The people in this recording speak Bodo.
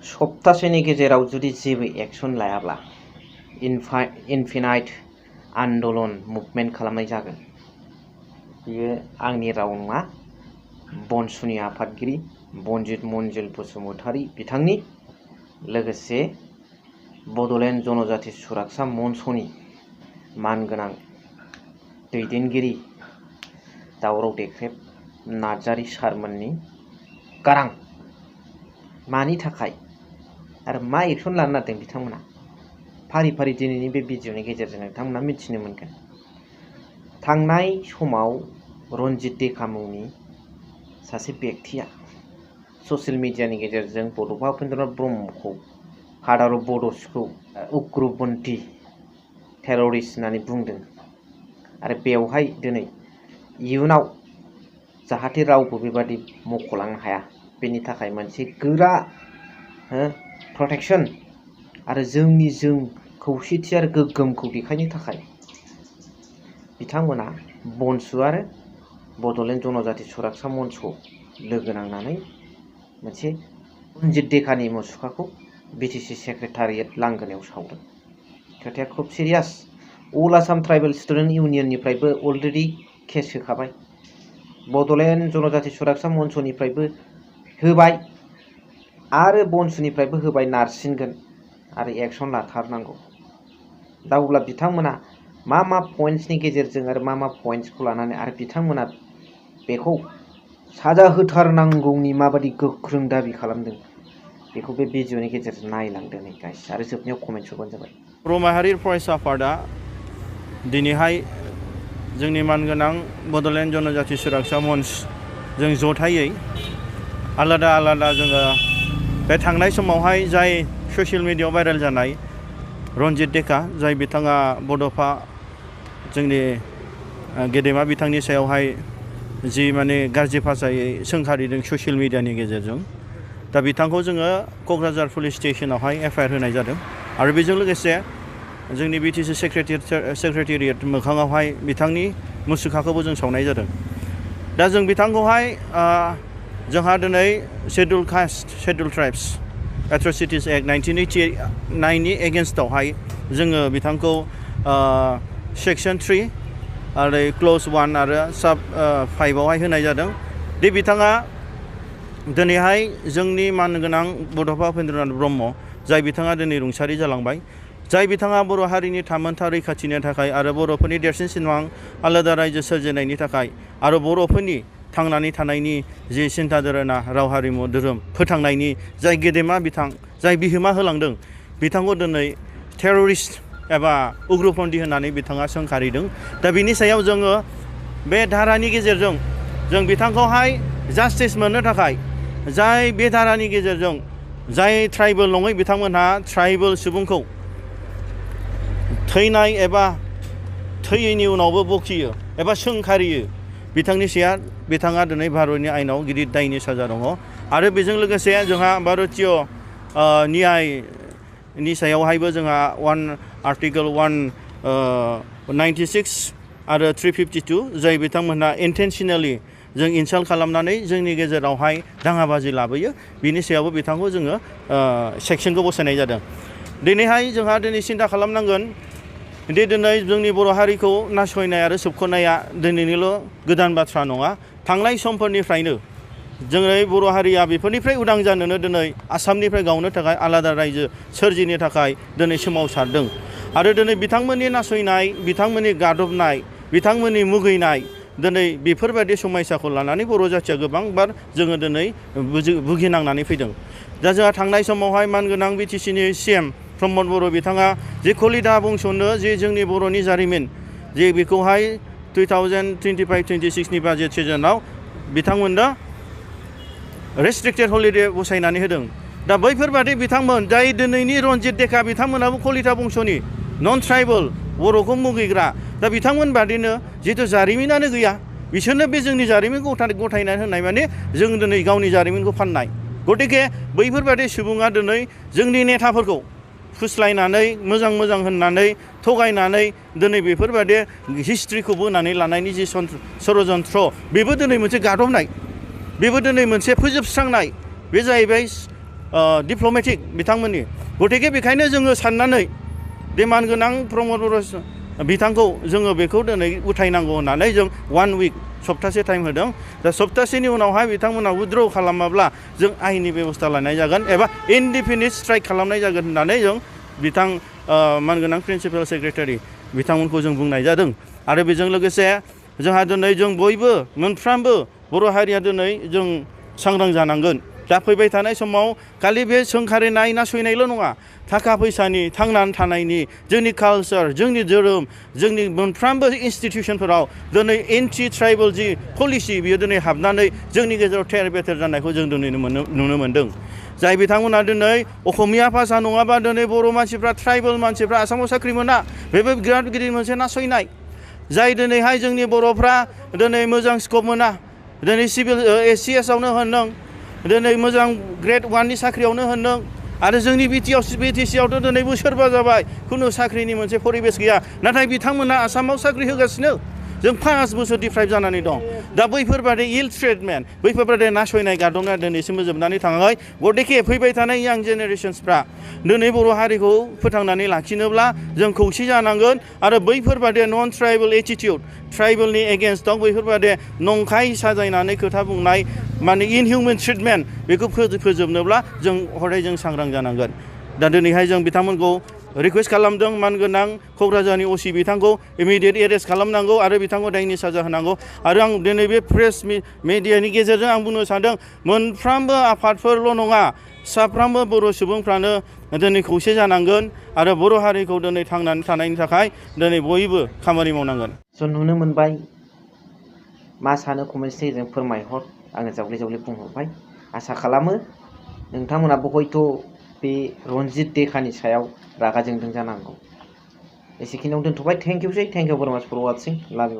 सप्तासेनि गेजेराव जुदि जेबो एक्सन लायाब्ला इनफिनाइट आन्दलन मुभमेन्ट खालामनाय जागोन। बेयो आंनि राव नङा। बनसुनि आफादगिरि बनजित मन्जिल बसुमतारी बिथांनि लोगोसे बड'लेण्ड जनजाति सुरक्षा मन्चनि मानगोनां दैदेनगिरि दावराव देख्रेब नार्जारी सारमोननि गारां। मानि थाखाय आरो मा एक्सन लानो नागिरदों बिथांमोना फारि फारि दिनैनि बे भिडिअनि गेजेरजों नोंथांमोना मिथिनो मोनगोन। थांनाय समाव रन्जित देका मुंनि सासे बेक्तिया ससियेल मिडियानि गेजेरजों बड'फा उपेन्द्रनाथ ब्रह्मखौ फादार अफ बड'सखौ उग्रपन्थी टेररिस्ट होननानै बुंदों आरो बेवहाय दिनै इयुनाव जाहाथे रावबो बेबादि मख'लांनो हाया बेनि थाखाय मोनसे गोरा प्रटेक्शन आरो जोंनि खौसेथि आरो गोग्गोमखौ देखायनो थाखाय बिथांमोना बनसु आरो बड'लेण्ड जनजाति सुरक्षा मन्च लोगो नांनानै मोनसे रन्जित देकानि मुसुखाखौ बिटिसि सेक्रेटारियेट लांगोनायाव सावदों। खोथाया खुब serious. All Assam Tribal Student इउनियननिफ्रायबो अलरेडि केस होखाबाय, बड'लेण्ड जनजाति सुरक्षा मन्चनिफ्रायबो होबाय आरो बनसुनिफ्रायबो होबाय, नारसिनगोन आरो एक्सन लाथारनांगौ। दा अब्ला बिथांमोना मा पइन्ट्सनि गेजेरजों आरो मा पइन्ट्सखौ लानानै आरो बिथांमोना बेखौ साजा होथारनांगौनि माबादि गोख्रों दाबि खालामदों बेखौ बे भिडिअनि गेजेरजों नायलांदो नै गाइस, आरो जोबनायाव कमेन्ट हरबानो जाबाय। बर' माहारि फरायसा आफादा दिनैहाय जोंनि मानगोनां बड'लेण्ड जनजाति सुरक्षा मन्च जों जथायै आलादा आलादा जोङो बे थांनाय समावहाय जाय ससियेल मिडियायाव भाइरेल जानाय रन्जित देका, जाय बिथाङा बड'फा जोंनि गेदेमा बिथांनि सायावहाय जि माने गाज्रि भाषायै सोंखारिदों ससियेल मिडियानि गेजेरजों, दा बिथांखौ जोङो क'क्राझार पुलिस स्टेसनावहाय एफआइआर होनाय जादों आरो बेजों लोगोसे जोंनि बिटिसि सेक्रेटारियेट मोखाङावहाय बिथांनि मुसुखाखौबो जों सावनाय जादों। दा जों बिथांखौहाय जोंहा दिनै schedule caste schedule tribes atrocities act 1989नि एगेन्स्टआवहाय जोङो बिथांखौ सेक्सन 3 आरो क्ल'ज 1 आरो सब 5आवहाय होनाय जादों। दि बिथाङा दिनैहाय जोंनि मानगोनां बड'फा उपेन्द्रनाथ ब्रह्म, जाय बिथाङा दिनै रुंसारि जालांबाय, जाय बिथाङा बर' हारिनि थामोनथा रैखाथिनि थाखाय आरो बर'फोरनि देरसिन सिमां आलादा रायजो सोरजिनायनि थाखाय आरो बर'फोरनि थांनानै थानायनि जि सिन्था धारना राव हारिमु धोरोम फोथांनायनि जाय गेदेमा बिथां जाय बिहोमा होलांदों, बिथांखौ दिनै टेररिस्ट एबा उग्रपन्थी होननानै बिथाङा सोंखारिदों। दा बिनि सायाव जोङो बे धारानि गेजेरजों जों बिथांखौहाय जास्टिस मोननो थाखाय, जाय बे धारानि गेजेरजों जाय ट्राइबेल नङै बिथांमोनहा ट्राइबेल सुबुंखौ थैनाय एबा थैयैनि उनावबो बखियो एबा सोंखारियो, बिथांनि सायाव बिथाङा दिनै भारतनि आयेनाव गिदिर दायनि साजा दङ। आरो बेजों लोगोसे जोंहा भारतीय न्यायनि सायावहायबो जोंहा आर्टिकल 196 आरो 352, जाय बिथांमोनहा इन्टेनसनेलि जों इनसाल्ट खालामनानै जोंनि गेजेरावहाय दाङाबाजि लाबोयो, बिनि सायावबो बिथांखौ जोङो सेक्सनखौ बसायनाय जादों। दिनैहाय जोंहा दिनै सिन्था खालामनांगोन दि दिनै जोंनि बर' हारिखौ नासयनाय आरो सोबख'नाया दिनैनिल' गोदान बाथ्रा नङा। थांनाय समफोरनिफ्रायनो जोंनि बर' हारिया बेफोरनिफ्राय उदां जानोनो दिनै आसामनिफ्राय गावनो थाखाय आलादा रायजो सोरजिनो थाखाय दिनै सोमावसारदों। आरो दिनै बिथांमोननि नासयनाय, बिथांमोननि गादबनाय, बिथांमोननि मुगैनाय, दिनै बेफोरबायदि समयसाखौ लानानै बर' जाथिया गोबांबार जोङो दिनै भुगिनांनानै फैदों। दा जोंहा थांनाय समावहाय मानगोनां बिटिसिनि CM प्रमद बर' बिथाङा जे कलिता बंस'नो जे जोंनि बर'नि जारिमिन जे बेखौहाय 2025-26नि बाजेट सिजनाव बिथांमोननो रेस्ट्रिक्टेड हलिडे बसायनानै होदों। दा बैफोरबादि बिथांमोन जाय दिनैनि रन्जित देका बिथांमोनाबो कलिता बंस'नि नन ट्राइबेल बर'खौ मुगैग्रा, दा बिथांमोन बादिनो जिहेतु जारिमिनानो गैया, बिसोरनो बे जोंनि जारिमिनखौ गथायनानै होनाय माने जों दिनै गावनि जारिमिनखौ फाननाय। गतिके बैफोरबादि सुबुङा दिनै जोंनि नेताफोरखौ फुस्लायनानै मोजां होननानै थगायनानै दिनै बेफोरबादि हिस्ट्रिखौ बोनानै लानायनि जि षड़यन्त्र, बेबो दिनै मोनसे गादबनाय, बेबो दिनै मोनसे फोजोबस्रांनाय। बे जाहैबाय डिप्ल'मेटिक बिथांमोननि गतिके बेखायनो जोङो साननानै बे मानगोनां प्रमद बर' बिथांखौ जोङो बेखौ दिनै उथायनांगौ होननानै जों 1 उइक सप्तासे टाइम होदों दा सप्तासेनि उनावहाय बिथांमोना उइथड्र खालामाब्ला जों आयेननि बेबस्था लानाय जागोन एबा इनडिफिनिट स्ट्राइक खालामनाय जागोन होननानै जों बिथां मानगोनां प्रिन्सिपाल सेक्रेटारि बिथांमोनखौ जों बुंनाय जादों आरो बेजों लोगोसे जोंहा दिनै जों बयबो मोनफ्रोमबो बर' हारिया दिनै जों सांग्रां जानांगोन दा फैबाय थानाय समाव खालि बे सोंखारिनाय नासयनायल' नङा थाखा फैसानि थांनानै थानायनि जोंनि कालचार जोंनि धोरोम जोंनि मोनफ्रोमबो इनस्टिटिउसनफोराव दिनै एन्टि ट्राइबेल जि पलिसि बियो दिनै हाबनानै जोंनि गेजेराव थेर बेथेर जानायखौ जों दिनै नुनो मोन्दों जाय बिथांमोना दिनै असमिया भाषा नङाबा दिनै बर' मानसिफ्रा ट्राइबेल मानसिफ्रा आसामाव साख्रि मोना बेबो बिराद गिदिर मोनसे नासयनाय जाय दिनैहाय जोंनि बर'फ्रा दिनै मोजां स्कप मोना दिनै सिभिल SCS आवनो होन नों दिनै मोजां ग्रेड 1नि साख्रियावनो होन नों आरो जोंनि BTC आवथ' दिनै बोसोरबा जाबाय खुनु साख्रिनि मोनसे परिबेस गैया नाथाय बिथांमोना आसामाव साख्रि होगासिनो जों 5 बोसोर डिप्राइभ जानानै दं दा बैफोरबादि इल ट्रिटमेन्ट बैफोरबादि नासयनाय गादबनाया दिनैसिमबो जोबनानै थाङाखै गतिके फैबाय थानाय यां जेनेरेसन्सफ्रा दिनै बर' हारिखौ फोथांनानै लाखिनोब्ला जों खौसे जानांगोन आरो बैफोरबादि नन ट्राइबेल एटिटिउड ट्राइबेलनि एगेन्स्टआव बैफोरबादि नंखाय साजायनानै खोथा बुंनाय माने इनहिउमेन ट्रिटमेन्ट बेखौ फोजोबनोब्ला जों हदाय जों सांग्रां जानांगोन दा दिनैहाय जों बिथांमोनखौ रिकुवेस्ट खालामदों मानगोनां क'क्राझारनि OC बिथांखौ इमिडियेट एरेस्ट खालामनांगौ आरो बिथांखौ दायनि साजा होनांगौ आरो आं दिनै बे प्रेस मिडियानि गेजेरजों आं बुंनो सानदों मोनफ्रोमबो आफादफोरल' नङा साफ्रोमबो बर' सुबुंफ्रानो दिनै खौसे जानांगोन आरो बर' हारिखौ दिनै थांनानै थानायनि थाखाय दिनै बयबो खामानि मावनांगोन जों नुनो मोनबाय मा सानो कमेन्टनि गेजेरजों फोरमायहर आङो जावले जावले बुंहरबाय आसा खालामो नोंथांमोनाबो हयथ' बे रन्जित देकानि सायाव रागा जोंदों जानांगौ एसेखिनियाव दोनथ'बाय थेंक इउ भेरि माच फर वाचिं लाभ इउ